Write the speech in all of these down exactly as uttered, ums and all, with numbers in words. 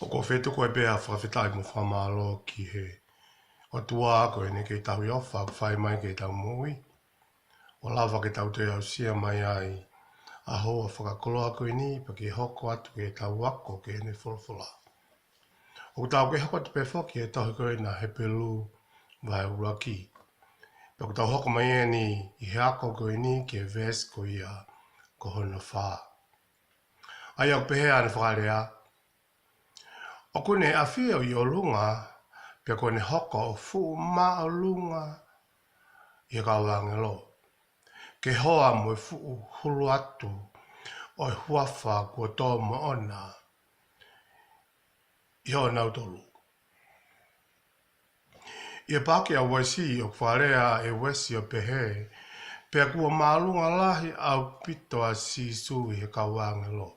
ʻOku ou fie tuku ai pē ʻa e fakafetaʻi mo e fakamālō ki he ʻOtua ko ʻene kei tauhi ʻofa ʻoku fai mai ki heʻetau moʻui, ʻo lava ke tau toe aʻusia mai ai ʻa e houa fakakoloa ko eni, pea ke hoko atu ke tau ako ki heʻene folofola. ʻOku tau kei hoko atu pē foki he tohi ko ena Hepelū vahe ʻuluaki. Pea ʻoku tau hoko mai eni ʻi he ako ko eni ki he veesi ko ia ko hono fā. ʻA ia ʻoku pehē ʻa ʻene fakalea: ʻOku ne ʻafio ʻi ʻolunga, pea kuo ne hoko ʻo fuʻu māʻolunga ʻi he kau ʻāngelo, ke hoa mo e fuʻu hulu atu ʻo e huafa kuo tō moʻona ʻi hoʻonautolu. ʻI he paaki ʻa Uesi ʻoku fakalea ʻe Uesi ʻo pehē: Pea kuo māʻolunga lahi ʻaupito ʻa Sīsū ʻi he kau ʻāngelo,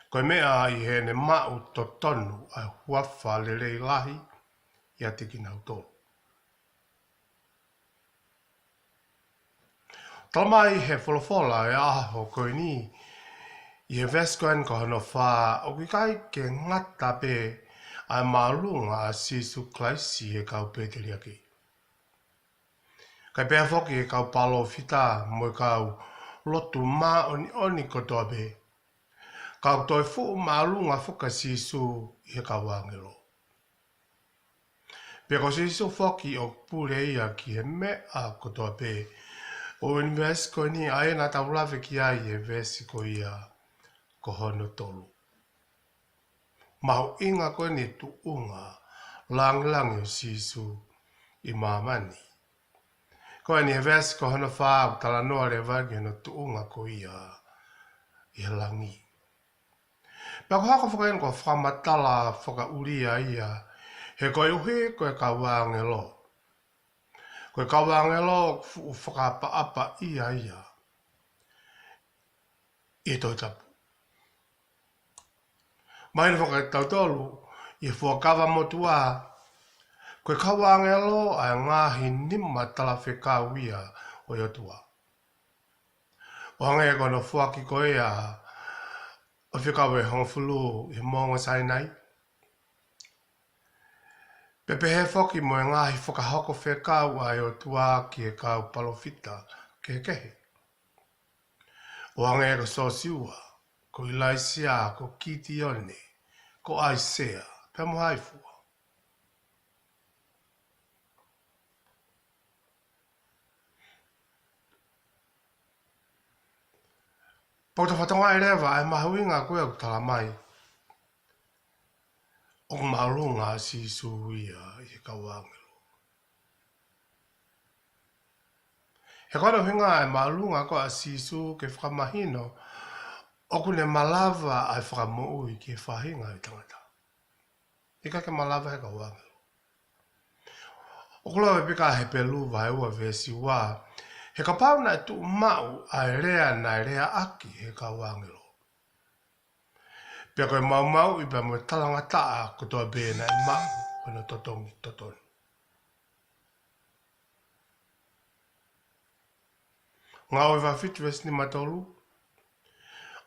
ko e meʻa ʻi heʻene maʻu totonu ʻa e huafa lelei lahi ʻiate kinautolu. Talamai ʻe he folofola ʻo e ʻaho ko eni ʻi he veesi ko eni ko hono fā, ʻoku ʻikai ke ngata pē ʻa e māʻolunga ʻa Sīsū Kalaisi ʻi he kau pēteliake, kae pehē foki ki he kau palōfita mo e kau lotu māʻoniʻoni kotoa pē, ka ʻoku toe fuʻu māʻolunga foki ʻa Sīsū ʻi he kau ʻāngelo. Pea ko Sīsū foki ʻoku pule ia ki he meʻa kotoa pē ʻo e ʻunivēsi ko eni, ʻa ia naʻa tau lave ki ai ʻi he veesi ko ia ko hono tolu. Mahuʻinga ko eni e tuʻunga lāngilangi ʻo Sīsū ʻi māmani. Ko eni he veesi ko hono fā ʻoku talanoa leva ki hono tuʻunga ko ia ʻi he langi. Pea ʻoku hoko foki eni ko e fakamatala fakaʻulia ia, he koeʻuhi ko e kau ʻāngelo. Ko e kau ʻāngelo ʻoku fuʻu fakaʻapaʻapaʻia ia ʻi he Tohi Tapu. Mahino foki kiate kitautolu ʻi he Fuakava Motuʻa, ko e kau ʻāngelo ʻa e ngaahi nima talafekau ia ʻo e ʻOtua. ʻO hangē ko hono foaki ko ia ʻo e Fekau ʻe Hongofulu ʻi he Moʻunga Sainai, pea pehē foki mo e ngaahi fakahoko fekau ʻa e ʻOtua ki he kau palōfita kehekehe, ʻo hangē ko Siosiua, ko ʻIlaisiā, ko Kitione, ko ʻAisea, pea mo hai fua. Pea ʻoku tau fakatokangaʻi leva ʻa e mahuʻinga ko ia ʻoku talamai, ʻoku māʻolunga ʻa Sīsū ia ʻi he kau ʻāngelo. He ko hono ʻuhinga ʻa e māʻolunga ko ia ʻa Sīsū ke fakamahino ʻoku ne malava ʻa e fakamoʻui ki he faʻahinga ʻo e tangata. ʻIkai ke malava ʻe he kau ʻāngelo. ʻOku lau ʻe he paaki ʻa Hepelū vahe ua veesi ua: He kapau naʻe tuʻu maʻu ʻa e lea naʻe leaʻaki ʻe he kau ʻāngelo, pea ko e maumauʻi pea mo e talangataʻa kotoa pē naʻe maʻu hono totongi totonu. Ngāue vahe fitu veesi nima tolu: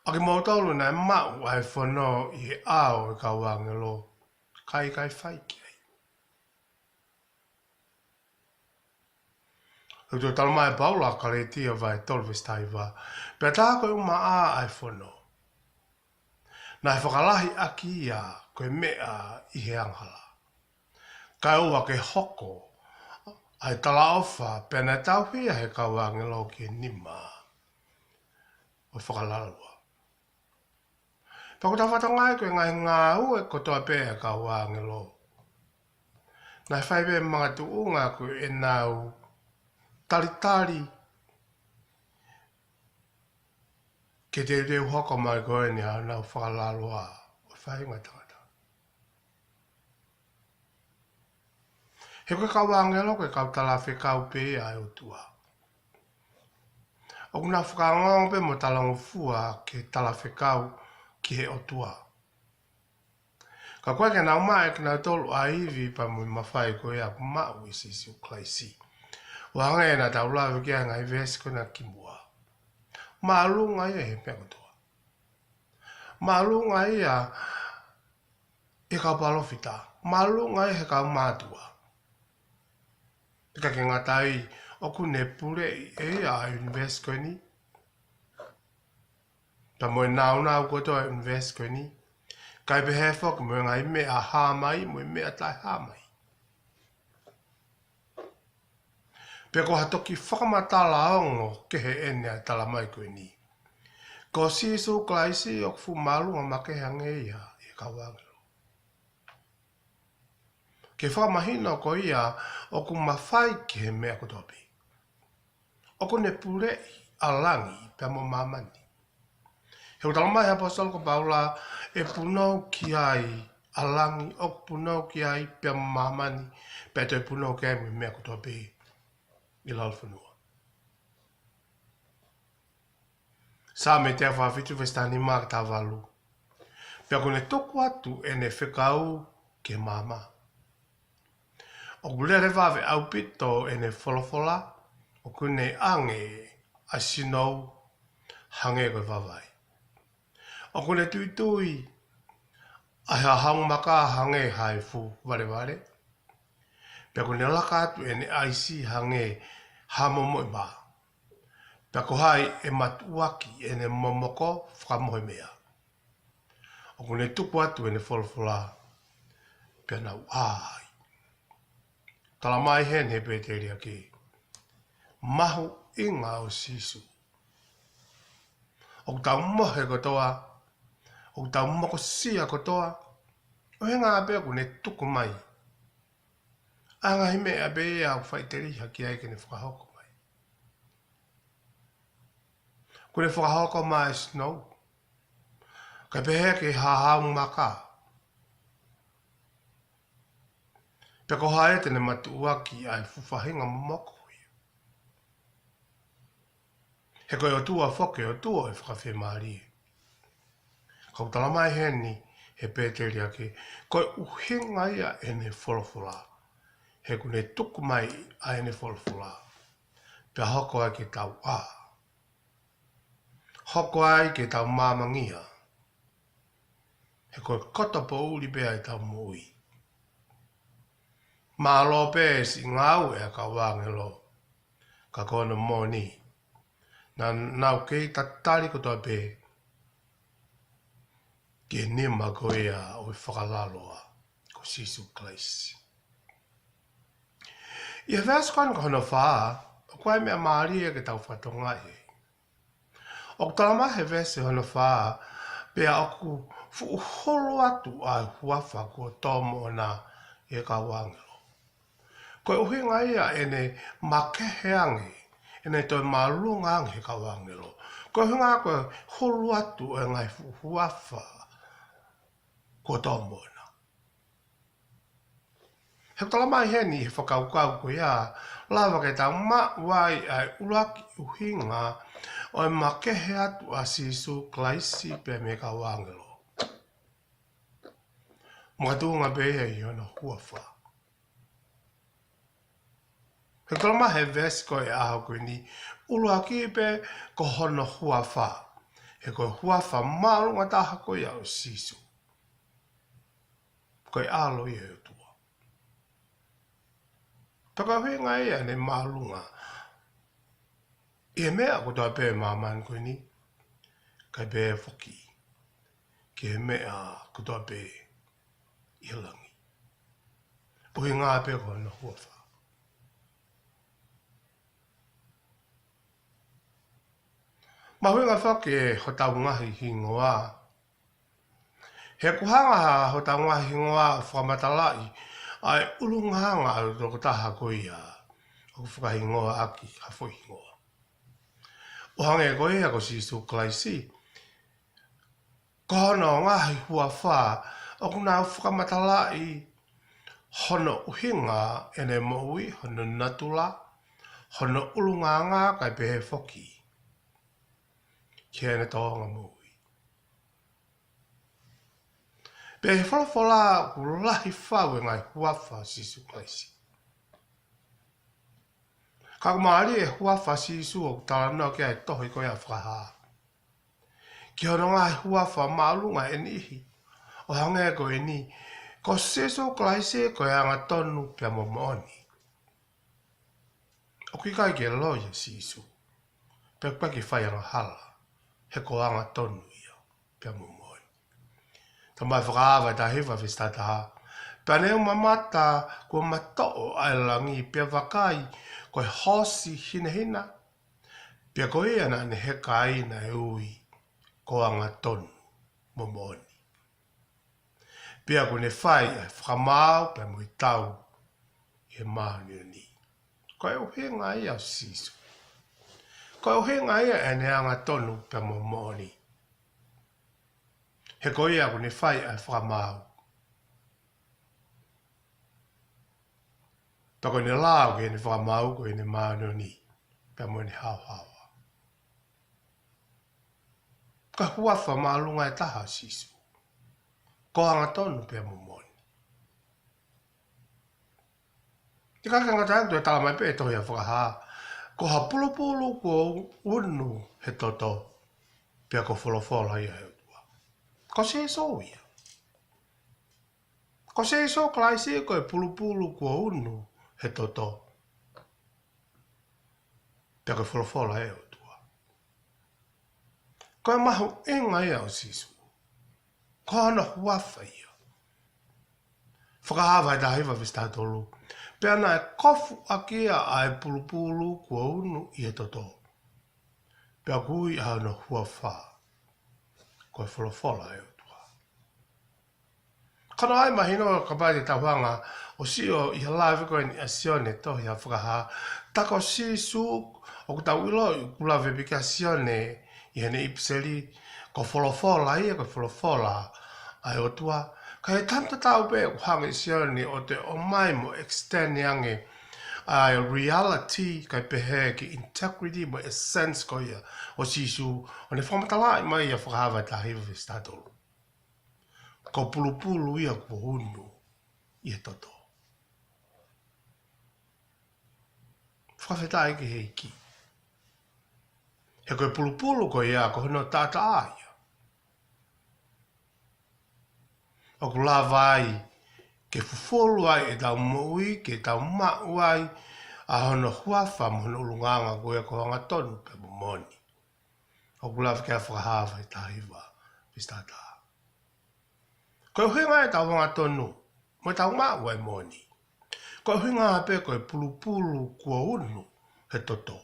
ʻA kimoutolu naʻe maʻu ʻa e fono ʻi he ʻao ʻo e kau ʻāngelo, ka ʻikai fai ki ai. ʻOku toe talamai ʻe Paula ʻi Kalētia vahe tolu veesi taha hiva: Pea tā ko e ʻumaʻā ʻa e fono, naʻe fakalahi ʻaki ia ko e meʻa ʻi he angahala, kae ʻoua ke hoko ʻa e talaʻofa, pea naʻe tauhi ia ʻe he kau ʻāngelo ki he nima ʻo e fakalalalua. Pea ʻoku tau fakatokangaʻi ko e ngaahi ngāue kotoa pē ʻa e kau ʻāngelo, naʻe fai pē makatuʻunga ko ʻenau talitali ke teuteu hoko mai ko eni ʻa honau fakalaloa ʻo e faʻahinga ʻo e tangata. He ko e kau ʻāngelo ko e kau talafekau pē ia ʻa e ʻOtua. ʻOku nau fakaongoongo pē mo talangofua ke talafekau ki he ʻOtua, ka ʻoku ʻikai ke nau maʻu ʻe kinautolu ʻa e ivi pea mo e mafai ko ia ʻoku maʻu ʻe Sīsū Kalaisi. ʻO hangē naʻa tau lave ki ai he ngaahi veesi ko ena kimuʻa, māʻolunga ia ʻi he meʻa kotoa. Māʻolunga ia ʻi he kau palōfita, māʻolunga ʻi he kau mātuʻa. Pea ʻikai ke ngata ai, ʻoku ne puleʻi ʻe ia ʻa e ʻunivēsi ko eni. Pea mo e nāunau kotoa ʻo e ʻunivēsi ko eni. Kae pehē foki mo e ngaahi meʻa hā mai, mo e meʻa taʻehā mai. Pea ko ha toki fakamatala ongo kehe ʻeni ʻa e tala mai ko eni. Ko Sīsū Kalaisi ʻoku fuʻu māʻolunga makehe ange ia ʻi he kau ʻāngelo. Ke fakamahino ko ia ʻoku mafai ki he meʻa kotoa pē. ʻOku ne puleʻi ʻa langi pea mo māmani. He ʻoku tala mai he ʻaposetolo ko Paula ʻe punou ki ai ʻa langi, ʻoku punou ki ai pea mo māmani, pea toe punou ki ai mo e meʻa kotoa pē ʻi lalo fonua. Saame teau fā fitu veesi taha nima ki he taha valu. Pea ʻoku ne tuku atu ʻene fekau ki he maama. ʻOku lele vave ʻaupito ʻene folofola, ʻoku ne ʻange ʻa e sinou hangē ko e vavai. ʻOku ne tuitui ʻa e hahaunga maka hangē ha efu valevale. Pea ʻoku ne laka atu ʻene ʻaisi hangē ha momoʻi mā. Pea ko hai ʻe matuʻuaki ʻene momoko fakamohe meʻa. ʻOku ne tuku atu ʻene folofola pea nau ʻā ai. Tala mai heni he pēteliake, mahuʻinga ʻo Sīsū. ʻOku tau mohe kotoa, ʻoku tau mokosia kotoa, ʻuhinga pē ʻoku ne tuku mai ʻa e ngaahi meʻa pē ia ʻoku faʻiteliha ki ai ke ne fakahoko mai. ʻOku ne fakahoko mai e sinou. Kae pehē ki he hahaunga maka. Pea ko hai te ne matuʻuaki ʻa e fuʻu faʻahinga momoko ia. He ko e ʻOtua foki, ʻOtua ʻo e fakafiemālie. Ka ʻoku tala mai heni he pēteliake, ko e ʻuhinga ia ʻene folofola. He ʻoku ne tuku mai ʻa ʻene folofola. Pea hoko ai ke tau ʻā. Hoko ai ke tau māmangia. He ko e koto poʻuli pē ʻa ʻetau moʻui. Mālō pē siʻi ngāue ʻa e kau ʻāngelo. Ka ko hono moʻoni, naʻa nau kei tatali kotoa pē ki he nima ko ia ʻo e fakalaloa, ko Sīsū Kalaisi. ʻI he veesi ko eni ko hono fā, ʻoku ʻi ai e meʻa mālie ke tau fakatokangaʻi. ʻOku tala mai he veesi hono fā, pea ʻoku fuʻu hulu atu ʻa e huafa kuo tō moʻona ʻi he kau ʻāngelo. Ko e ʻuhinga ia ʻene makehe ange, ʻene toe māʻolunga ange he kau ʻāngelo. Ko e ʻuhinga ko e hulu atu ʻo e ngaahi fuʻu huafa kuo tō moʻona. He ʻoku tala mai heni he fakakaukau ko ia, lava ke tau maʻu ai ʻa e ʻuluaki ʻuhinga ʻo e makehe atu ʻa Sīsū Kalaisi pea mei he kau ʻāngelo. Makatuʻunga pē ia ʻi hono huafa. He ʻoku tala mai he veesi ko e ʻaho ko eni, ʻuluaki pē ko hono huafa. He ko e huafa māʻolunga taha ko ia ʻo Sīsū. Ko e ʻAlo ia ʻo e ʻOtua. Pea ko e ʻuhinga ia ʻene māʻolunga ʻi he meʻa kotoa pē ʻi māmani ko eni, kae pehē foki ki he meʻa kotoa pē ʻi he langi. ʻUhinga pē ko hono huafa. Mahuʻinga foki ʻe hotau ngaahi hingoa. He ʻoku hanga ha hotau ngaahi hingoa ʻo fakamatalaʻi ʻa e ʻulungaanga ʻa e tokotaha ko ia ʻoku fakahingoa ʻaki ha foʻi hingoa. ʻO hangē ko ia ko Sīsū Kalaisi, ko hono ngaahi huafa ʻoku nau fakamatalaʻi hono ʻuhinga ʻene moʻui, hono natula, hono ʻulungaanga kae pehē foki ki heʻene tōʻonga moʻui. Pea ʻi he folofola ʻoku lahi fau e ngaahi huafa ʻo Sīsū Kalaisi. Ka ʻoku mālie e huafa ʻo Sīsū ʻoku talanoa ki ai e tohi ko ia Fakahā. Ki hono ngaahi huafa māʻolunga ʻe niʻihi. ʻO hangē ko eni, Ko Sīsū Kalaisi ko e angatonu pea mo moʻoni. ʻOku ʻikai ke loi ʻa Sīsū, pea ʻoku ʻikai ke fai angahala, he ko e angatonu ia pea mo moʻoni. Talamai ʻe Fakahā vahe taha hiva veesi taha taha: Pea ne u mamata kuo matoʻo ʻa e langi, pea vakai, ko e hoosi hinehina, pea ko ia naʻa ne heka ai naʻe ui ko e angatonu mo moʻoni. Pea kuo ne fai ʻa e fakamaau pea mo e tau ʻi he māʻoniʻoni. Ko e ʻuhinga ia ʻo Sīsū. Ko e ʻuhinga ia ʻene angatonu pea mo moʻoni. He ko ia kuo ne fai ʻa e fakamaau. Pea ko ʻene lao ki heʻene fakamaau ko ʻene māʻoniʻoni pea mo ʻene haohaoa. Ko e huafa māʻolunga ʻe taha ʻo Sīsū. Ko e angatonu pea mo moʻoni. ʻIkai ke ngata ai, toe talamai pē ʻe he tohi ʻa Fakahā, ko ha pulupulu kuo unu he toto, pea ko e folofola ia ʻa e ʻOtua. Ko Sīsū ia. Ko Sīsū Kalaisi ko e pulupulu kuo unu he toto, pea ko e folofola ia ʻa e ʻOtua. Ko e mahuʻinga ia ʻo Sīsū. Ko hono huafa ia. Fakahā vahe taha hiva veesi taha tolu: Pea naʻe kofu ʻaki ia ʻa e pulupulu kuo unu ʻi he toto, pea ʻoku ui ʻa hono huafa ko e folofola ʻa e ʻOtua. Ko hono ʻai mahino, kapau te tau hanga ʻo sio ʻi he lave ko eni ʻa Sione, tohi ʻa Fakahā, tā ko Sīsū ʻoku tau ʻiloʻi ʻoku lave pē ki ai ʻa Sione ʻi heʻene ʻipiseli, ko e folofola ia, ko e folofola ʻa e ʻOtua. Ka ʻi he taimi tatau pē ʻoku hanga ʻe Sione ʻo toe ʻomai mo extend ange ʻa e reality, kae pehē ki he integrity mo e essence ko ia ʻo Sīsū, ʻo ne fakamatalaʻi mai ʻia Fakahā vahe taha hiva veesi taha tolu. Ko e pulupulu ia kuo unu ʻi he toto. Fakafetaʻi ki he ʻEiki. He ko e pulupulu ko ia ko hono taʻataʻa ia. ʻOku lava ai ke fufulu ai ʻetau moʻui, ke tau maʻu ai ʻa hono huafa mo hono ʻulungaanga ko ia ko e angatonu pea mo moʻoni. ʻOku lave ki ai ʻa Fakahā vahe taha hiva veesi taha taha. Ko e ʻuhinga ia ʻetau angatonu mo ʻetau maʻu ʻa e moʻoni. Ko e ʻuhinga pē ko e pulupulu kuo unu he toto,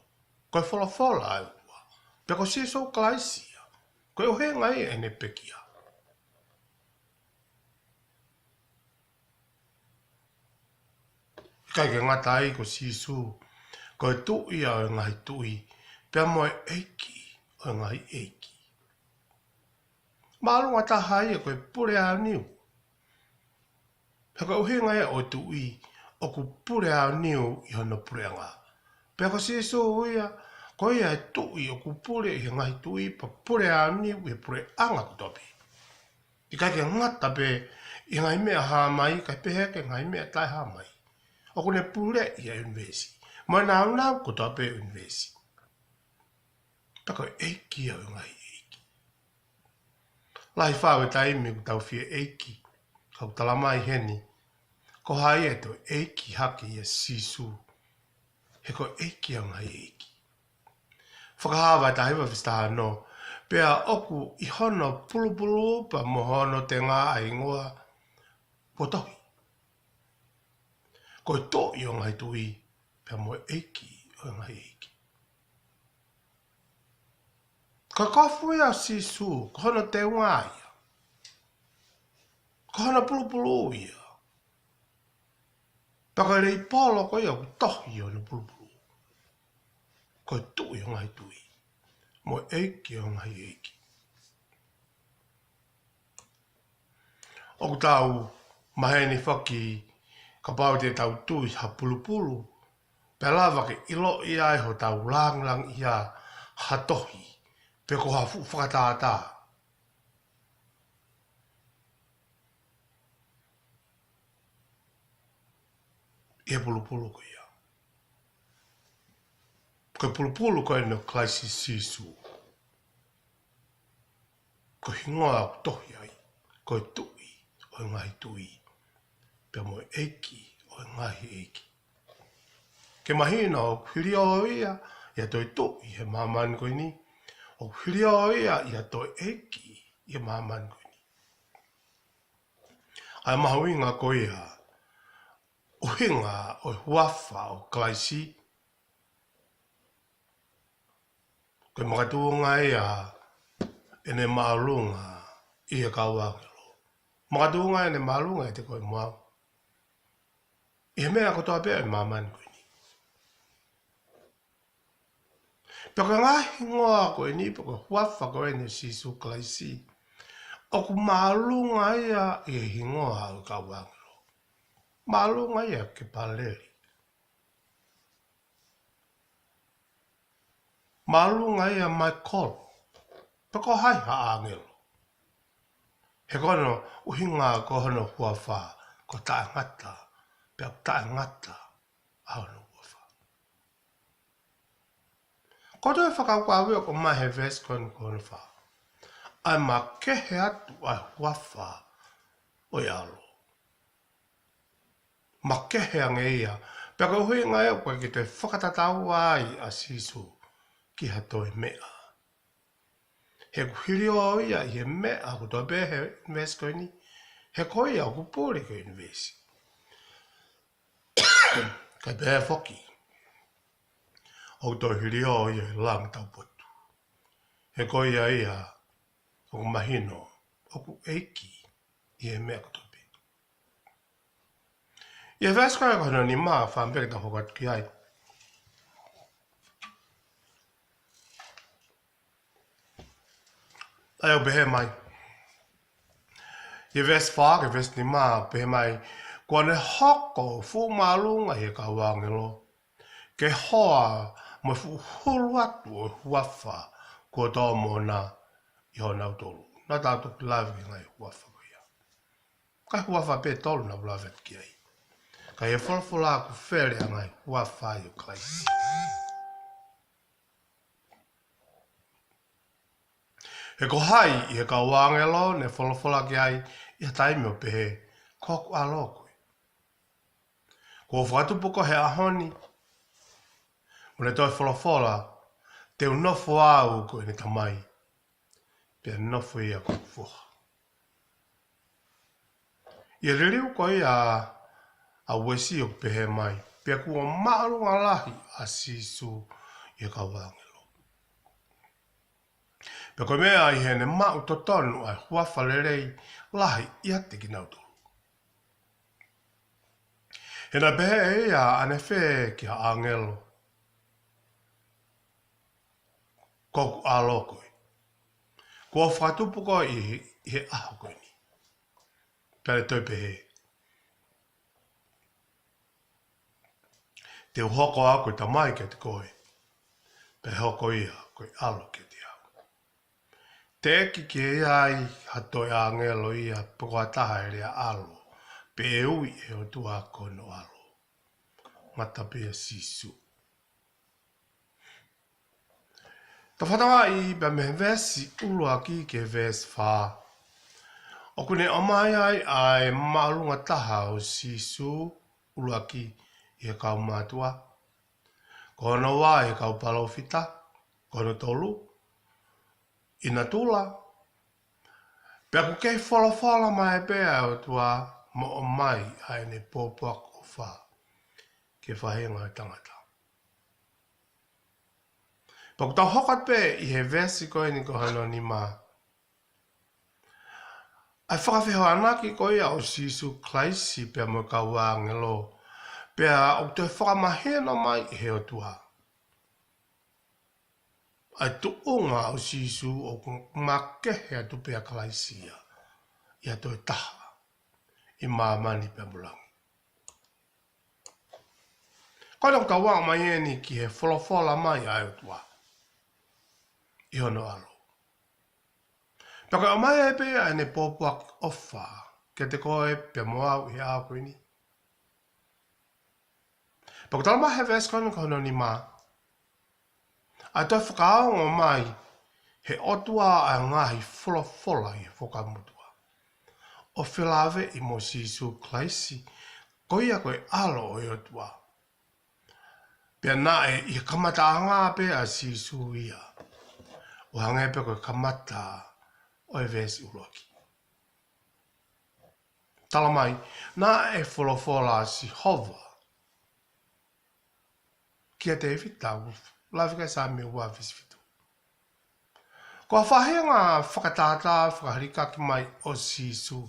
ko e folofola ʻa e ʻOtua, pea ko Sīsū Kalaisi ia. Ko e ʻuhinga ia ʻene pekia. ʻIkai ke ngata ai, ko Sīsū ko e Tuʻi ia ʻo e ngaahi tuʻi, pea mo e ʻEiki ʻo e ngaahi ʻeiki. Māʻolunga taha ia ko e pule aoniu. He ko e ʻuhinga ia ʻo e tuʻi, ʻoku pule aoniu ʻi hono puleʻanga. Pea ko Sīsū ia, ko ia e Tuʻi ʻoku pule ʻi he ngaahi tuʻi, pea pule aoniu ʻi he puleʻanga kotoa pē. ʻIkai ke ngata pē ʻi he ngaahi meʻa hā mai, kae pehē ki he ngaahi meʻa taʻehāmai. ʻOku ne puleʻi ʻa e ʻunivēsi mo e nāunau kotoa pē ʻo e ʻunivēsi. Pea ko e ʻEiki ia ʻo e ngaahi ʻeiki. Lahi fau e taimi ʻoku tau fie ʻeiki, ka ʻoku talamai heni, ko hai ʻe toe ʻeiki hake ʻia Sīsū? He ko e ʻEiki ʻo e ngaahi ʻeiki. Fakahā vahe taha hiva veesi taha ono: Pea ʻoku ʻi hono pulupulu pea mo hono tenga ʻa e hingoa kuo tohi: Ko e Tuʻi ʻo e ngaahi tuʻi, pea mo e ʻEiki ʻo e ngaahi ʻeiki. Ko e kofu ia ʻo Sīsū, ko hono tenga ia, ko hono pulupulu ia. Pea ko e leipolo ko ia ʻoku tohi ʻi hono pulupulu: Ko e Tuʻi ʻo e ngaahi tuʻi, mo e ʻEiki ʻo e ngaahi ʻeiki. ʻOku tau maheni foki kapau te tau tui ha pulupulu, pea lava ke ʻiloʻi ai hotau langilangiʻia ha tohi, pe ko ha fuʻu fakatātā ʻi he pulupulu ko ia. Ko e pulupulu ko eni ʻo Kalaisi Sīsū, ko e hingoa ʻoku tohi ai, ko e Tuʻi ʻo e ngaahi tuʻi, pea mo e ʻEiki ʻo e ngaahi ʻeiki. Ke mahino ʻoku hiliō ia ʻi ha toe tuʻi he māmani ko eni, ʻoku hiliō ia ʻi ha toe ʻeiki ʻi he māmani ko eni. ʻA e mahuʻinga ko ia, ʻuhinga ʻo e huafa ʻo Kalaisi, ko e makatuʻunga ia ʻene māʻolunga ʻi he kau ʻāngelo. Makatuʻunga ʻene māʻolunga ʻiate koe mo au ʻi he meʻa kotoa pē ʻi māmani ko eni. Pea ko e ngaahi hingoa ko eni, pea ko e huafa ko eni ʻo Sīsū Kalaisi, ʻoku māʻolunga ia ʻi he hingoa ʻo e kau ʻāngelo. Māʻolunga ia kia Paleli. Māʻolunga ia Maikolo, pe ko hai ha ʻāngelo. He ko hono ʻuhinga ko hono huafa, ko e taʻengata, pea taʻengata ʻa hono huafa. Ko e toe fakakaukau ia ʻoku ʻomai he veesi ko eni ko hono fā, ʻa e makehe atu ʻa e huafa ʻo e ʻAlo. Makehe ange ia. Pea ko e ʻuhinga ia ʻoku ʻikai ke toe fakatataua ai ʻa Sīsū ki ha toe meʻa. He ʻoku hiliō ia ʻi he meʻa kotoa pē he ʻunivēsi ko eni. He ko ia ʻoku puli ko e ʻunivēsi. Kae pehē foki, ʻoku toe hiliō ia ʻi he langi taupotu. He ko ia ia ʻoku mahino ʻoku ʻeiki ʻi he meʻa kotoa pē. ʻI he veesi ko hono nima, fāmili, ke tau hoko atu ki ai. ʻA ia ʻoku pehē mai. ʻI he veesi fā ki he veesi nima ʻoku pehē mai, kuo ne hoko ʻo fuʻu māʻolunga ʻi he kau ʻāngelo, ke hoa mo e fuʻu hulu atu ʻo e huafa kuo tō moʻona ʻi honau tolu. Naʻa tau toki lave ki he ngaahi huafa ko ia. Ka ko e huafa pē ʻe tolu naʻa ku lave atu ki ai. Ka ʻi he folofola ʻoku fele ʻa e ngaahi huafa ʻo Kalaisi. He ko hai ʻi he kau ʻāngelo ne folofola ki ai ʻi ha taimi ʻo pehē, ko hoku ʻAlo koe. Kuo u fakatupu koe he ʻaho ni. Mo ne toe folofola, te u nofo au ko ʻene Tamai, pea nofo ia ko hoku Foha. ʻI he liliu ko ia ʻa Uesi ʻoku pehē mai, pea kuo māʻolunga lahi ʻa Sīsū ʻi he kau ʻāngelo. Pea ko e meʻa ʻi heʻene maʻu totonu ʻa e huafa lelei lahi ʻiate kinautolu. He naʻe pehē ʻe ia ʻanefē ki ha ʻāngelo, ko hoku ʻAlo koe. Kuo u fakatupu koe ʻi he, ʻi he ʻaho ko eni. Pea ne toe pehē, te u hoko au ko e Tamai kiate koe, pea hoko ia ko e ʻAlo kiate au. Teʻeki ke ʻi ai ha toe ʻāngelo ia pe ko ha taha ʻe lea ʻalo, pe ʻe ui ʻe he ʻOtua ko hono ʻAlo. Ngata pē ʻia Sīsū. Tau fakatokangaʻi pea mei he veesi ʻuluaki ki he veesi fā, ʻoku ne ʻomai ai ʻa e māʻolunga taha ʻo Sīsū, ʻuluaki ʻi he kau mātuʻa, ko hono ua ʻi he kau palōfita, ko hono tolu ʻi natula, pea ʻoku kei folofola mai pē ʻa e ʻOtua mo ʻomai ʻa ʻene pōpoaki ʻofa ki he faʻahinga ʻo e tangata. Pea ʻoku tau hoko atu pē ʻi he veesi ko eni ko hono nima, ʻa e fakafehoanaki ko ia ʻo Sīsū Kalaisi pea mo e kau ʻāngelo, pea ʻoku toe fakamahino mai ʻe he ʻOtua ʻa e tuʻunga ʻo Sīsū ʻoku makehe atu pē ʻa Kalaisi ia ʻi ha toe taha ʻi māmani pea mo langi. Ko ʻene ʻoku tau aʻu mai eni ki he folofola mai ʻa e ʻOtua ʻi hono ʻAlo. Pea ko e ʻomai ai pē ʻa ʻene pōpoaki ʻofa kiate koe pea mo au ʻi he ʻaho ko eni. Pea ʻoku talamai he veesi ko eni ko hono nima, ʻa e toe fakaongo mai he ʻOtua ʻa e ngaahi folofola ʻi he Fuakava Motuʻa, ʻo felāveʻi mo Sīsū Kalaisi, Ko ia ko e ʻAlo ʻo e ʻOtua. Pea naʻe ʻi he kamataʻanga pē ʻa Sīsū ia. ʻO hangē pē ko e kamata ʻo e veesi ʻuluaki. Talamai, naʻe folofola ʻa Sihova kia Tēvita, lave ki ai Saame ua veesi fitu. Ko e faʻahinga fakatātā fakahalikaki mai ʻo Sīsū,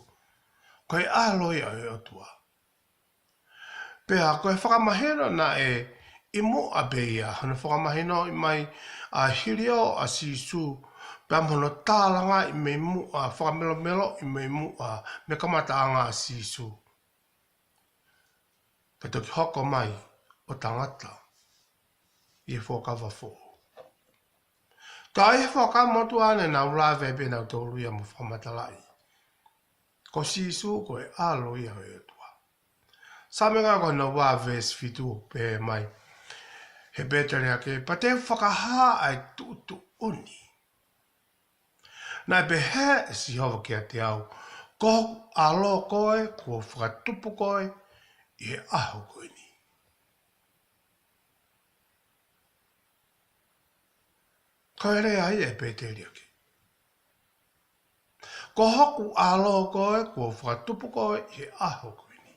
ko e ʻAlo ia ʻo e ʻOtua. Pea ko e fakamahino naʻe ʻi muʻa pē ia, hono fakamahinoʻi mai ʻa e hiliō ʻa Sīsū, pea mo hono tālangaʻi mei muʻa, fakamelomeloʻi mei muʻa, mei he kamataʻanga ʻa Sīsū. Pea toki hoko mai ʻo tangata ʻi he Fuakava Foʻou. Ka ʻi he Fuakava Motuʻa naʻa nau lave pē nautolu ia mo fakamatalaʻi, ko Sīsū ko e ʻAlo ia ʻo e ʻOtua. Saame ko hono ua veesi fitu pehē mai, he pēteliake, pea te u fakahā ʻa e tuʻutuʻuni. Naʻe pehē ʻe Sihova kiate au, ko hoku ʻAlo koe, kuo u fakatupu koe ʻi he ʻaho ko eni. Ko e lea ia ʻa e pēteliake. Ko hoku ʻAlo koe, kuo u fakatupu koe ʻi he ʻaho ko eni.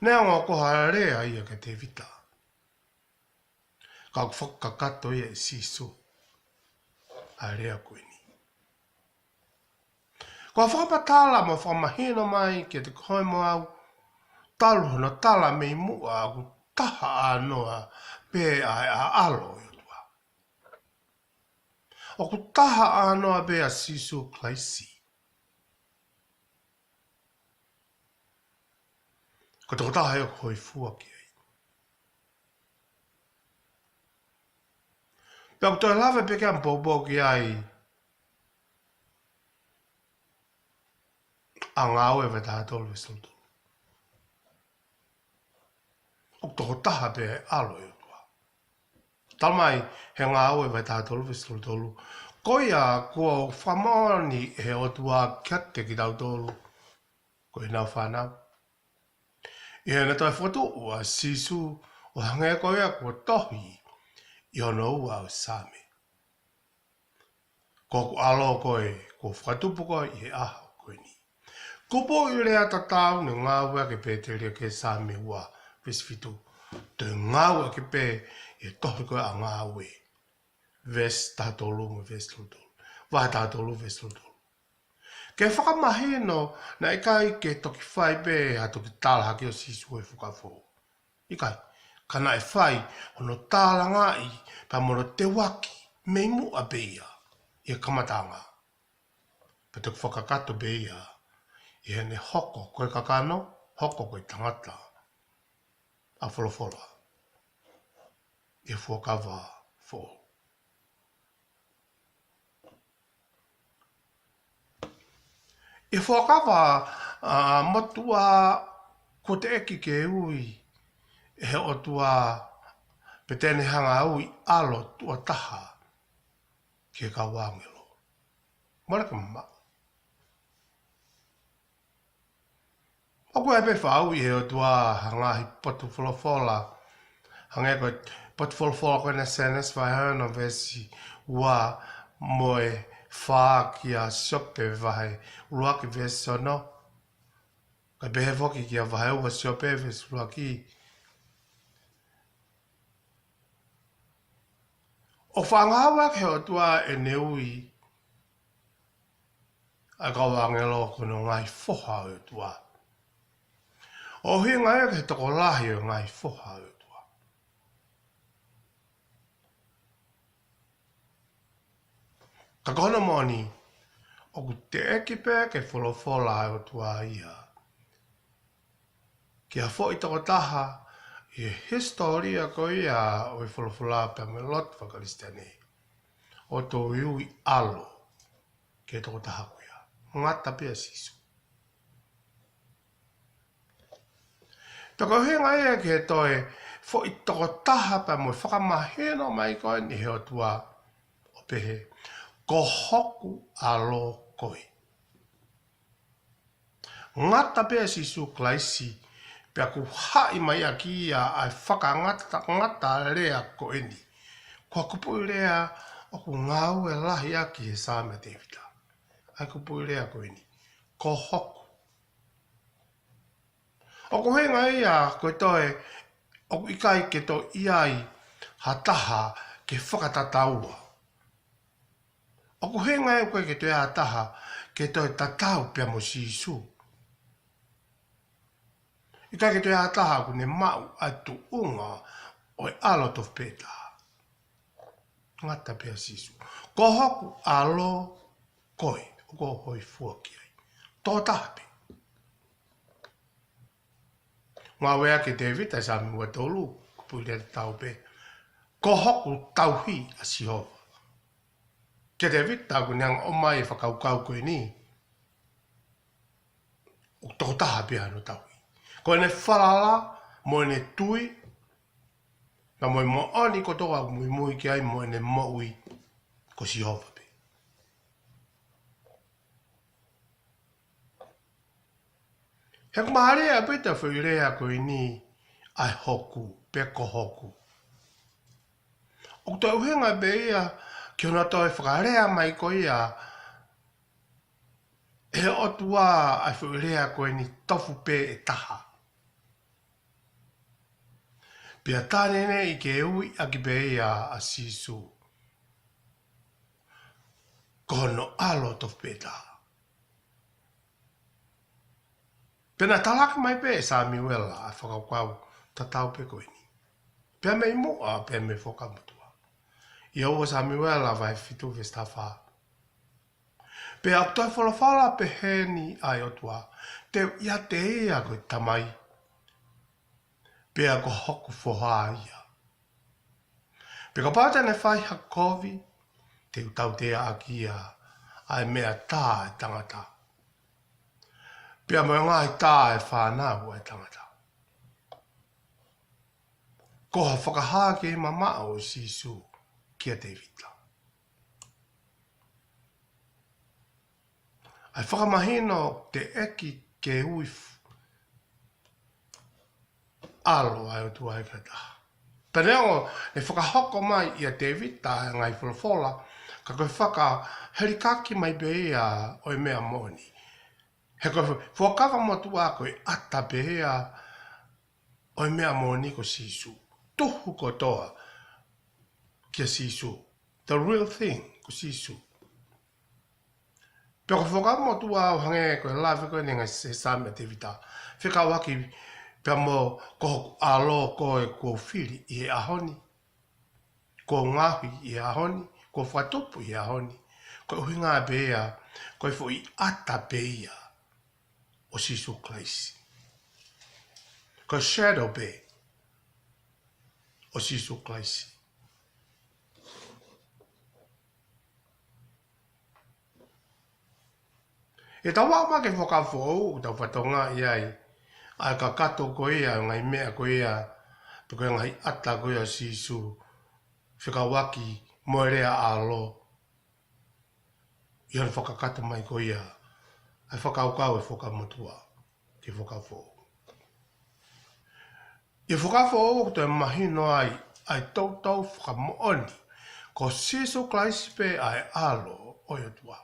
Neongo ko ha lea ia kia Tēvita, ka ʻoku fakakakato ia ʻe Sīsū ʻa e lea ko eni. Ko e fakamatala mo fakamahino mai kiate koe mo au, talu hono tala mei muʻa, ʻoku taha ʻānoa pē ʻa e ʻAlo ʻo e ʻOtua. ʻOku taha ʻānoa pē ʻa Sīsū Kalaisi. Ko e tokotaha ia ʻoku hōifua ki ai. Pea ʻoku toe lave pē ke ʻamu poupou ki ai ʻa Ngāue vahe taha tolu veesi tolu tolu. ʻOku tokotaha pē ʻa e ʻAlo ʻo e ʻOtua. Talamai he Ngāue vahe taha tolu veesi tolu tolu, ko ia kuo fakamoʻoni ʻe he ʻOtua kiate kitautolu ko ʻenau fānau. ʻI heʻene toe fokotuʻu ʻa Sīsū ʻo hangē ko ia kuo tohi ʻi hono ua ʻo e Saame. Ko hoku ʻAlo koe, kuo u fakatupu koe ʻi he ʻaho ko eni. Kupuʻi lea tatau naʻe ngāueʻaki ʻe he pēteliake he Saame ua veesi fitu, toe ngāueʻaki pē ʻi he tohi ko ia ʻa Ngāue, veesi taha tolu mo e veesi tolu tolu. Vahe taha tolu veesi tolu tolu. Ke fakamahino naʻe ʻikai ke toki fai pē ha toki tala hake ʻo Sīsū ʻi he Fuakava Foʻou. ʻIkai, ka naʻe fai hono tālangaʻi pea mo hono teuaki mei muʻa pē ia ʻi he kamataʻanga. Pea toki fakakakato pē ia ʻi heʻene hoko ko e kakano, hoko ko e tangata ʻa e folofola ʻi he Fuakava Foʻou. ʻI he Fuakava, ʻa, Motuʻa, kuo teʻeki ke ui ʻe he ʻOtua pe te ne hanga ʻo ui ʻAlo tuʻo taha ki he kau ʻāngelo. Mole ke mamaʻo. ʻOku ʻi ai pē faʻa ui ʻe he ʻOtua ha ngaahi potu folofola. Hangē ko e potu folofola ko ena Sēnesi vahe ono veesi ua mo e fā kia Siope vahe ʻuluaki veesi ono. Kae pehē foki kia vahe ua Siope veesi ʻuluaki. ʻOku faʻa ngāueʻaki ʻe he ʻOtua ʻene ui ʻa e kau ʻāngelo ko hono ngaahi foha ʻo e ʻOtua. ʻO ʻuhinga ia ki he tokolahi ʻo e ngaahi foha ʻo e ʻOtua. Ka ko hono moʻoni, ʻoku teʻeki pē ke folofola ʻa e ʻOtua ia ki ha foʻi tokotaha ʻi he hisitōlia ko ia ʻo e folofola pea mo e lotu faka-Kalisitiane ʻo toe ui ʻAlo ki he tokotaha ko ia. Ngata pē ʻa Sīsū. Pea ko e ʻuhinga ia ki he toe foʻi tokotaha pea mo e fakamahino mai ko eni ʻe he ʻOtua ʻo pehē, ko hoku ʻAlo koe. Ngata pē ʻa Sīsū Kalaisi Pea ʻoku haʻi mai ʻaki ia ʻa e fakangatangata lea ko eni. Ko e kupuʻi lea ʻoku ngāue lahi ʻaki he Saame ʻa Tēvita. ʻA e kupuʻi lea ko eni. Ko hoku. ʻOku ʻuhinga ia ko e toe, ʻoku ʻikai ke toe ʻi ai ha taha ke fakatataua. ʻOku ʻuhinga ia ʻoku ʻikai ke toe ʻi ai ha taha ke toe tatau pea mo Sīsū. ʻIkai ke toe ʻi ai ha taha ʻoku ne maʻu ʻa e tuʻunga ʻo e ʻAlo tofu pē taha. Ngata pē ʻa Sīsū. Ko hoku ʻAlo koe, ʻoku ou hōifua ki ai. Tō taha pē. Ngāueʻaki ʻe Tēvita ʻi he Saame ua tolu, kupuʻi lea tatau pē. Ko hoku tauhi ʻa Sihova. Kia Tēvita ʻoku ne hanga ʻo ʻomai e fakakaukau ko eni. ʻOku tokotaha pē hono tauhi. Ko ʻene falala, mo ʻene tui, pea mo e moʻoni kotoa ʻoku muimui ki ai mo ʻene moʻui ko Sihova pē. He ʻoku mālie ʻaupito e foʻi lea ko eni ʻa e hoku, pe ko hoku. ʻOku toe ʻuhinga pē ia ki hono toe fakalea mai ko ia ʻe he ʻOtua ʻa e foʻi lea ko eni tofu pē ʻe taha. Pea tā neʻineʻi ke ui ʻaki pē ia ʻa Sīsū ko hono ʻAlo tofu pē taha. Pea naʻe talaki mai pē ʻe Samiuela ʻa e fakakaukau tatau pē ko eni. Pea mei muʻa, pea mei he Fuakava Motuʻa. ʻI he ua Samiuela vahe fitu veesi taha fā. Pea ʻoku toe folofola pehē ni ʻa e ʻOtua, te u ʻiate ia ko e tamai. Pea ko hoku foha ia. Pea kapau te ne fai ha kovi, te u tautea ʻaki ia ʻa e meʻa tā ʻa e tangata. Pea mo e ngaahi tā ʻa e fānau ʻa e tangata. Ko ha fakahā kei mamaʻo ʻo Sīsū kia Tēvita. ʻA e fakamahino teʻeki ke ui f-, ʻAlo ʻa e ʻOtua ʻe taha. Pea neongo ʻe fakahoko mai ʻia Tēvita ʻa e ngaahi folofola, ka ko e fakahelikaki mai pē ia ʻo e meʻa moʻoni. He ko e Fuakava Motuʻa ko e ʻata pē ia ʻo e meʻa moʻoni ko Sīsū. Tuhu kotoa kia Sīsū. The real thing ko Sīsū. Pea ko e Fuakava Motuʻa ʻo hangē ko e lave ko eni he Saame ʻa Tēvita. Fekauʻaki pea mo ko hoku ʻAlo koe kuo u fili ʻi he ʻaho ni. Kuo u ngaohi ʻi he ʻaho ni. Kuo u fakatupu ʻi he ʻaho ni. Ko e ʻuhinga pē ia, ko e foʻi ʻata pē ia ʻo Sīsū Kalaisi. Ko e shadow pē ʻo Sīsū Kalaisi. ʻE tau aʻu mai ki he Fuakava Foʻou, ʻoku tau fatongia ai ʻa e kakato ko ia, ngaahi meʻa ko ia, pe ko e ngaahi ʻata ko ia ʻo Sīsū, fekauʻaki mo e lea ʻAlo, ʻi hono fakakakato mai ko ia ʻa e fakakaukau ʻa e Fuakava Motuʻa ki he Fuakava Foʻou. ʻI he Fuakava Foʻou ʻoku toe mahino ai ʻa e toutou fakamoʻoni ko Sīsū Kalaisi pē ʻa e ʻAlo ʻo e ʻOtua.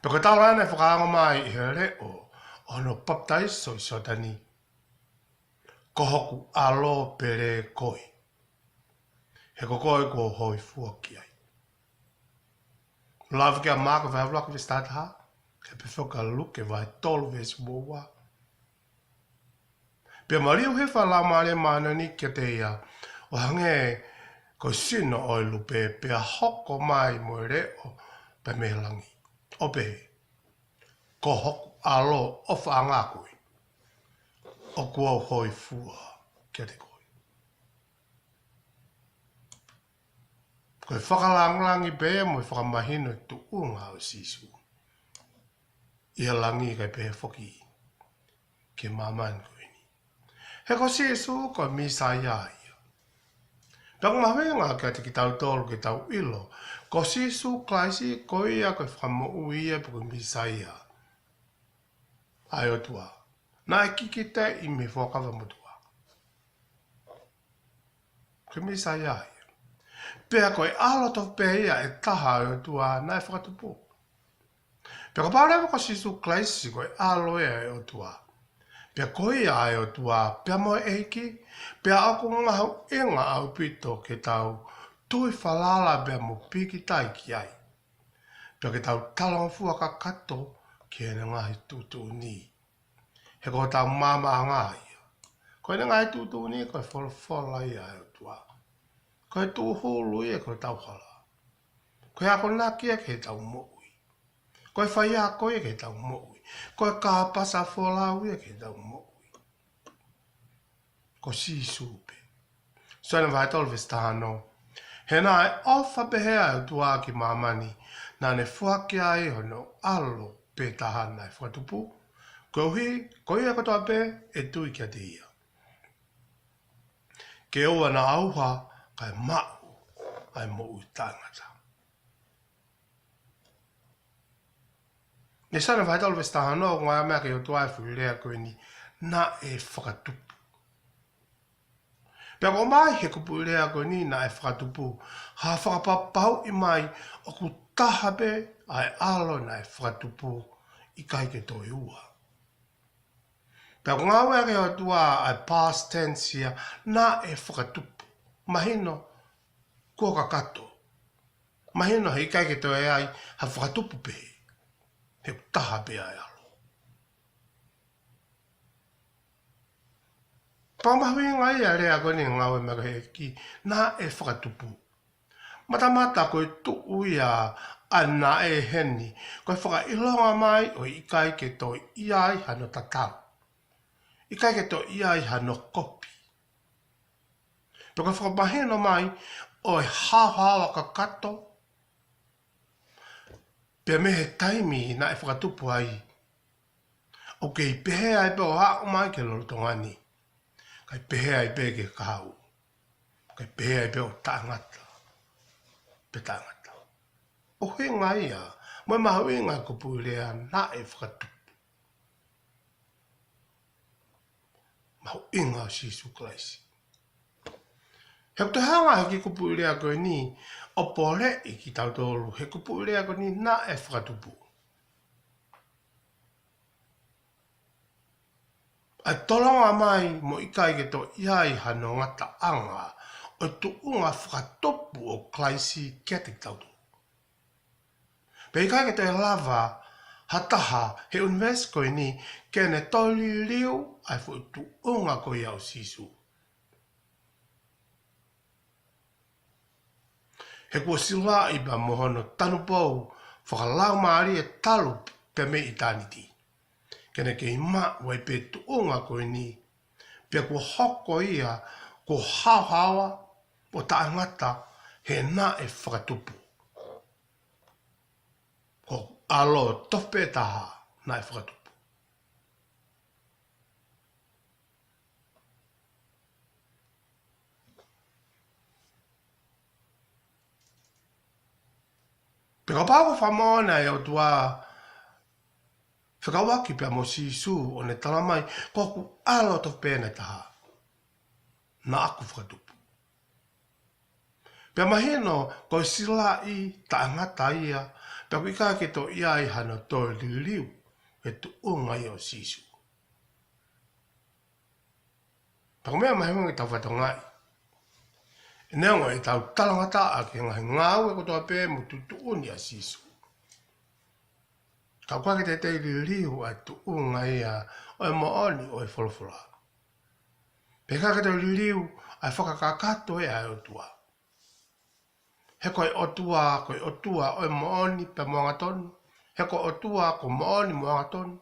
Pea ko e taulaʻeiki naʻe fakaongo mai ʻi he leʻo ʻo hono papitaiso ʻi Sioatani. Ko hoku ʻAlo pele koe. He ko koe kuo u hōifua ki ai. Lave ki ai ʻa Maʻake vahe ʻuluaki veesi taha taha, kae pehē foki ʻa Luke vahe tolu veesi ua ua. Pea maliu hifo ʻa e Laumālie Māʻoniʻoni kiate ia, ʻo hangē ko e sino ʻo e lupe, pea hoko mai mo e leʻo pē mei langi. ʻO pehē, ko hoku ʻAlo ʻofaʻanga koe. ʻOku ou hōifua kiate koe. Ko e fakalāngilangi pē mo e fakamahino e tuʻunga ʻo Sīsū ʻi he langi kae pehē foki ki māmani ko eni. He ko Sīsū ko e Mīsaia ia. Pea ʻoku mahuʻinga kiate kitautolu ke tau ʻilo, ko Sīsū Kalaisi ko ia ko e Fakamoʻui ia pe ko e Mīsaia ʻa e ʻOtua. Naʻe kikiteʻi mei he Fuakava Motuʻa. Ko e Mīsaia ia. Pea ko e ʻAlo tofu pē ia ʻe taha ʻo e ʻOtua naʻe fakatupu. Pea kapau leva ko Sīsū Kalaisi ko e ʻAlo ia ʻo e ʻOtua, pea ko ia ʻa e ʻOtua, pea mo e ʻEiki, pea ʻoku mahuʻinga ʻaupito ke tau tui falala pea mo pīkitai ki ai. Pea ke tau talangofua kakato ki heʻene ngaahi tuʻutuʻuni. He ko hotau maamaʻanga ia. Ko ʻene ngaahi tuʻutuʻuni, ko e folofola ia ʻa e ʻOtua. Ko e tūhulu ia ki hotau hala. Ko e akonaki ia ki heʻetau moʻui. Ko e faiako ia ki heʻetau moʻui. Ko e kāpasa folau ia ki heʻetau moʻui. Ko Sīsū pē. Sione vahe tolu veesi taha ono. He naʻe ʻofa pehē ʻa e ʻOtua ki māmani, naʻa ne foaki ai hono ʻAlo pē taha naʻe fakatupu, koeʻuhi ko ia kotoa pē ʻe tui kiate ia, ke ʻoua naʻa ʻauha, kae maʻu ʻa e moʻui taʻengata. ʻI he Sione vahe tolu veesi taha ono, ʻoku ngāueʻaki ʻe he ʻOtua e foʻi lea ko eni, naʻe fakatupu. Pea ʻoku ʻomai ʻe he kupuʻi lea ko eni, naʻe fakatupu, ha fakapapauʻi mai ʻoku taha pē ʻa e ʻAlo naʻe fakatupu, ʻikai ke toe ua. Pea ʻoku ngāueʻaki ʻe he ʻOtua ʻa e past tense ia, naʻe fakatupu. Mahino kuo kakato. Mahino heʻikai ke toe ʻi ai ha fakatupu pehē. He ʻoku taha pē ʻa e ʻAlo. Pea mahuʻinga ia e lea ko eni ngāueʻaki ʻe he ʻEiki, naʻe fakatupu. Matamata ko e tuʻu ia ʻa e naʻe heni, ko e fakaʻilonga mai ʻo e ʻikai ke toe ʻi ai hano tatau. ʻIkai ke toe ʻi ai hano kopi. Pea ko e fakamahino mai ʻo e haohaoa kakato, pea mei he taimi naʻe fakatupu ai, ʻoku kei pehē ai pē ʻo aʻu mai ki he lolotonga ni. Kae pehē ai pē ki he kahaʻu. Kae pehē ai pē ʻo taʻengata. Pea taʻengata. ʻUhinga ia, mo e mahuʻinga e kupuʻi lea naʻe fakatupu. Mahuʻinga ʻo Sīsū Kalaisi. He ʻoku toe hanga ʻe he kiʻi kupuʻi lea ko eni ʻo poleʻi kitautolu, he kupuʻi lea ko eni naʻe fakatupu. ʻA e tolonga mai mo ʻikai ke toe ʻi ai hano ngataʻanga ʻo e tuʻunga fakatupu ʻo Kalaisi kiate kitautolu. Pea ʻikai ke toe lava ha taha he ʻunivēsi ko eni ke ne toe liliu ʻa e foʻi tuʻunga ko ia ʻo Sīsū. He kuo silaʻi pea mo hono tanupou fakalaumālie talu pea mei ʻitāniti, ke ne kei maʻu ai pē tuʻunga ko eni, pea kuo hoko ia ko e haohaoa ʻo taʻengata he naʻe fakatupu. Ko e ʻAlo tofu pē taha naʻe fakatupu. Pea kapau ko e fakamoʻoni ʻa e ʻOtua fekauʻaki pea mo Sīsū ʻo ne tala mai, ko hoku ʻAlo tofu pē ʻe taha naʻa ku fakatupu. Pea mahino ko e silaʻi taʻengata ia, pea ʻoku ʻikai ke toe ʻi ai hano toe liliu e tuʻunga ia ʻo Sīsū. Pea ko e meʻa mahuʻinga ke tau fakatokangaʻi, neongo ʻetau talangataʻa ki he ngaahi ngāue kotoa pē mo e tuʻutuʻuni ʻa Sīsū, ka ʻoku ʻikai ke teitei liliu ʻa e tuʻunga ia ʻo e moʻoni ʻo e folofola. Pea ʻikai ke toe liliu ʻa e fakakakato ia ʻa e ʻOtua. He ko e ʻOtua, ko e ʻOtua ʻo e moʻoni pea mo e angatonu. He ko e ʻOtua ko e moʻoni mo e angatonu.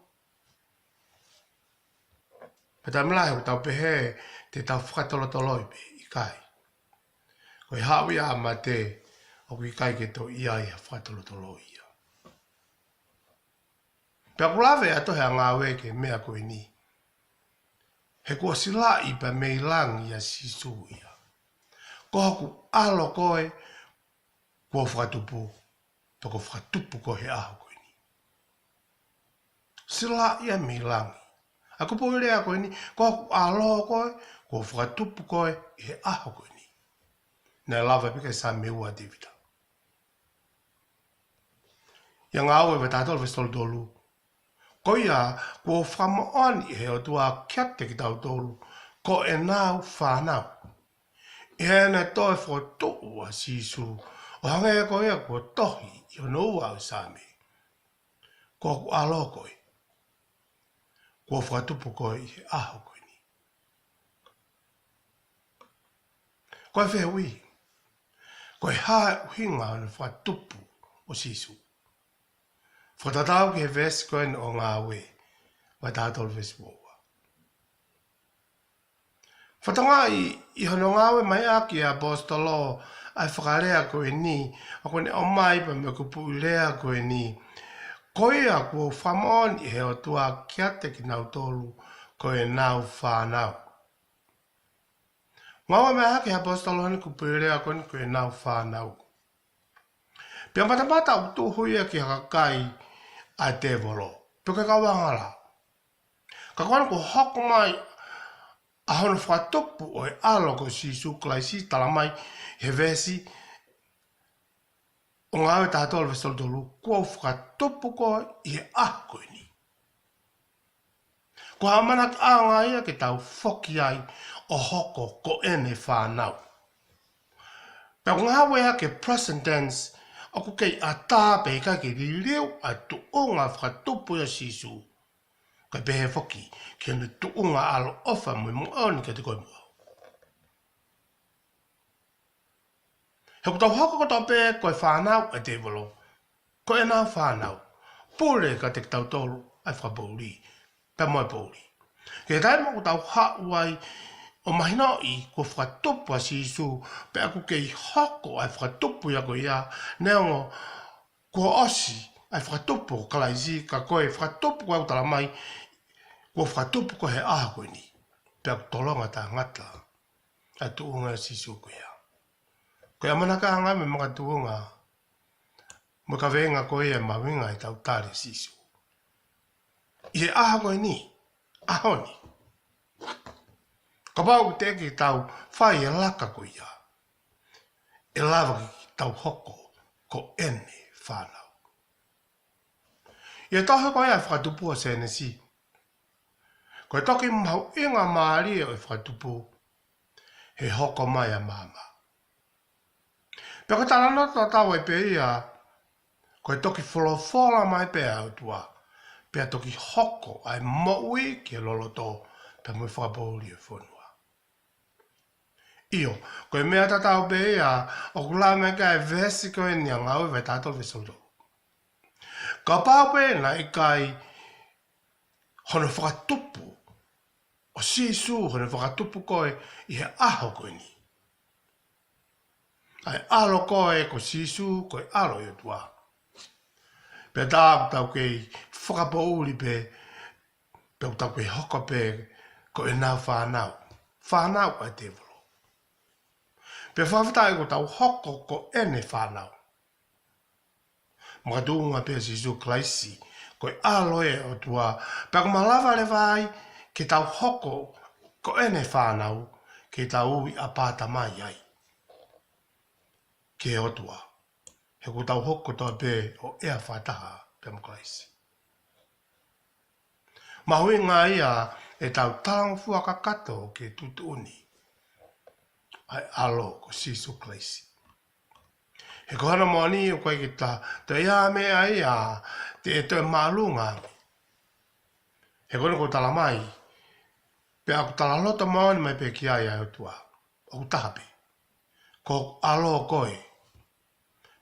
Pea taimi lahi ʻoku tau pehē te tau fakatolotoloi pē, ʻikai. Ko e haʻu ia ʻa mate, ʻoku ʻikai ke toe ʻi ai ha fakatolotoloi ia. Pea ʻoku lave ʻa e tohi ʻa Ngāue ki he meʻa ko eni. He kuo silaʻi pea mei langi ʻa Sīsū ia. Ko hoku ʻAlo koe, kuo u fakatupu, pea kuo u fakatupu koe he ʻaho ko eni. Silaʻi ia mei langi. ʻA e kupuʻi lea ko eni, ko hoku ʻAlo koe, kuo u fakatupu koe ʻi he ʻaho ko eni. Naʻe lave pē ki ai e Saame ua ʻa Tēvita. ʻI he Ngāue vahe taha tolu veesi tolu tolu. Ko ia, kuo fakamoʻoni ʻe he ʻOtua kiate kitautolu ko ʻenau fānau, ʻi heʻene toe fokotuʻu ʻa Sīsū, ʻo hangē ko ia kuo tohi ʻi hono ua ʻo e Saame: Ko hoku ʻAlo koe, kuo u fakatupu koe ʻi he ʻaho ko eni. Ko e fehuʻi, ko e hā e ʻuhinga hono fakatupu ʻo Sīsū? Fakatatau ki he veesi ko eni ʻo Ngāue vahe taha tolu veesi ua ua. Fakatokangaʻi, ʻi hono ngāue mai ʻaki ʻe he ʻaposetolo ʻa e fakalea ko eni, ʻa ʻoku ne ʻomai pē mo e kupuʻi lea ko eni: Ko ia, kuo fakamoʻoni ʻe he ʻOtua kiate kinautolu ko ʻenau fānau. Ngāue mai ʻaki ʻe he ʻaposetolo ʻa e kupuʻi lea ko eni, ko ʻenau fānau. Pea matamata ʻoku tuhu ia ki ha kakai ʻa e tēvolo, pe ko e kau angahala. Ka ko eni kuo hoko mai ʻa hono fakatupu ʻo e ʻAlo ko Sīsū Kalaisi, talamai ʻe he veesi ʻo Ngāue taha tolu veesi tolu tolu: Kuo u fakatupu koe ʻi he ʻaho ko eni. Ko e ʻamanakiʻanga ia ke tau foki ai ʻo hoko ko ʻene fānau. Pea ʻoku ngāueʻaki e present tense, ʻoku kei ʻatā pē, ʻikai ke liliu ʻa e tuʻunga fakatupu ʻo Sīsū, kae pehē foki ki hono tuʻunga ʻaloʻofa mo e moʻoni kiate koe mo au. He ʻoku tau hoko kotoa pē ko e fānau ʻa e tēvolo, ko ʻenau fānau. Pule kiate kitautolu ʻa e fakapoʻuli pea mo e poʻuli. Ki he taimi ʻoku tau haʻu ai ʻo mahinoʻi kuo fakatupu ʻa Sīsū, pea ʻoku kei hoko ʻa e fakatupu ia ko ia, neongo kuo ʻosi ʻa e fakatupu ʻo Kalaisi, ka ko e fakatupu ko ē ʻoku talamai, kuo fakatupu koe he ʻaho ko eni. Pea ʻoku tolonga taʻengata ʻa e tuʻunga ʻo Sīsū ko ia. Ko e ʻamanakiʻanga mo e makatuʻunga mo e kaveinga ko ia ʻe mahuʻinga ʻetau tali ʻa Sīsū. ʻI he ʻaho ko eni, ʻaho ni. Kapau ʻoku teʻeki ke tau fai e laka ko ia, ʻe lava ke tau hoko ko ʻene fānau. ʻI he tohi ko ia ʻa e Fakatupu ʻo Sēnesi, ko e toki mahuʻinga mālie ʻo e fakatupu, he hoko mai ʻa maama. Pea ko e talanoa tatau ai pē ia, ko e toki folofola mai pē ʻa e ʻOtua, pea toki hoko ʻa e moʻui ki he loloto, pea mo e fakapoʻuli ʻo e fonua. ʻIo, ko e meʻa tatau pē ia ʻoku lave mai ki ai e veesi ko eni ʻa Ngāue vahe taha tolu veesi tolu tolu. Kapau pē naʻe ʻikai hono fakatupu ʻo Sīsū, hono fakatupu koe ʻi he ʻaho ko eni, ʻa e ʻAlo koe ko Sīsū, ko e ʻAlo ʻo e ʻOtua, pea tā ʻoku tau kei fakapoʻuli pē, pea ʻoku tau kei hoko pē ko ʻenau fānau, fānau ʻa e tēvolo. Pea fakafetaʻi kuo tau hoko ko ʻene fānau, makatuʻunga pē ʻia Sīsū Kalaisi, ko e ʻAlo ʻo e ʻOtua, pea ʻoku malava leva ai ke tau hoko ko ʻene fānau, ke tau ui ʻApā Tamai ai, ki he ʻOtua. He kuo tau hoko kotoa pē ʻo ʻea fakataha pea mo Kalaisi. Mahuʻinga ia ʻetau talangofua kakato ki he tuʻutuʻuni ʻa e ʻAlo ko Sīsū Kalaisi. He ko hono moʻoni ʻoku ʻikai ke ta, ta ia meʻa ia te ʻe toe māʻolunga ange. He ko eni kuo talamai, pea ʻoku talaloto moʻoni mai pē ki ai ʻa e ʻOtua, ʻoku taha pē: Ko hoku ʻAlo koe,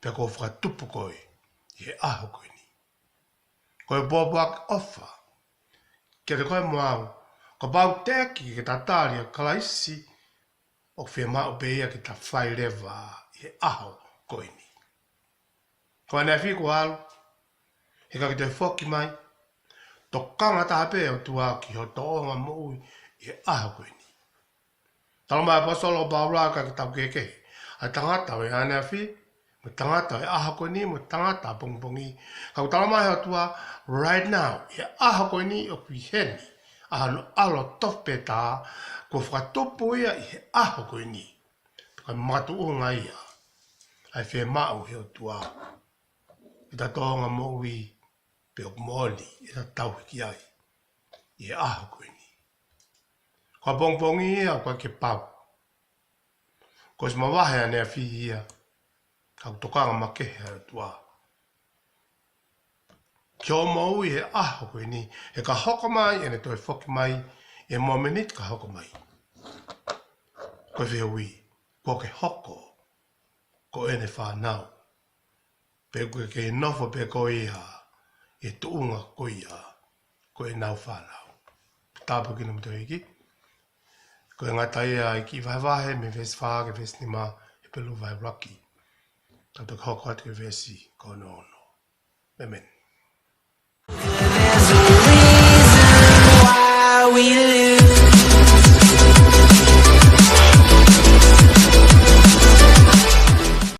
pea kuo u fakatupu koe ʻi he ʻaho ko eni. Ko e pōpoaki ʻofa kiate koe mo au, kapau teʻeki ke ta tali ʻa Kalaisi, ʻoku fiemaʻu pē ia ke ta fai leva ʻi he ʻaho ko eni. Ko ʻaneafi kuo ʻalu, he ʻikai ke toe foki mai, tokanga taha pē ʻa e ʻOtua ki ho tōʻonga moʻui ʻi he ʻaho ko eni. Talamai ʻe he ʻaposetolo ko Paula, ʻikai ke tau kehekehe ʻa e tangata ʻo e ʻaneafi, mo e tangata ʻo e ʻaho ko eni, mo e tangata ʻapongipongi. Ka ʻoku talamai ʻe he ʻOtua, right now, ʻi he ʻaho ko eni ʻoku ʻi heni, ʻa hono ʻAlo tofu pē taha, kuo fakatupu ia ʻi he ʻaho ko eni. Pea ko e makatuʻunga ia ʻa e fiemaʻu ʻe he ʻOtua ʻi he tōʻonga moʻui, pea ʻoku moʻoni ʻetau tauhi ki ai ʻi he ʻaho ko eni. Ko e pongipongi ia ʻoku ʻikai ke pau. Kuo ʻosi mavahe ʻaneafi ia, ka ʻoku tokanga makehe ʻa e ʻOtua ki hoʻo moʻui he ʻaho ko eni, he ka hoko mai ʻene toe foki mai, ʻi he mōmeniti ka hoko mai, ko e fehuʻi, kuo ke hoko ko ʻene fānau, pe kuo ke nofo pē koe ia ʻi he tuʻunga ko ia ko ʻenau fānau? Tāpuekina kimoutolu ʻe he ʻEiki. Ko e ngata ia ʻi he kiʻi vahevahe mei he veesi fā ki he veesi nima ʻi he Hepelū vahe ʻuluaki. Tau toki hoko atu ki he veesi ko hono ono. ʻĒmeni.